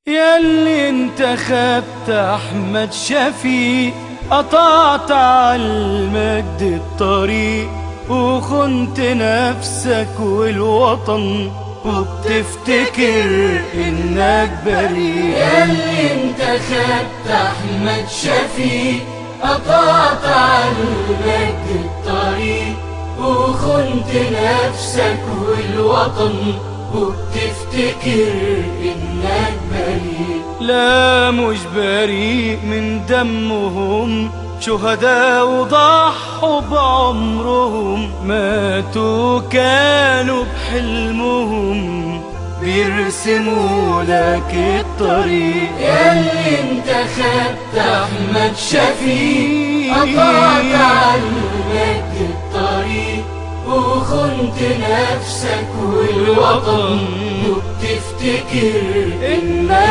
ياللي انت خدت احمد شفيق، قطعت عالمجد الطريق، وخنت نفسك والوطن، وبتفتكر انك بريء. ياللي انت خدت احمد شفيق، قطعت عالمجد الطريق، وخنت نفسك والوطن، وبتفتكر انك بريء. لا مش بريء من دمهم، شهداء وضحوا بعمرهم، ماتوا كانوا بحلمهم بيرسموا لك الطريق. ياللي انت خدت احمد شفيق، قطعت عالمجد الطريق، وخنت نفسك والوطن، وبتفتكر انك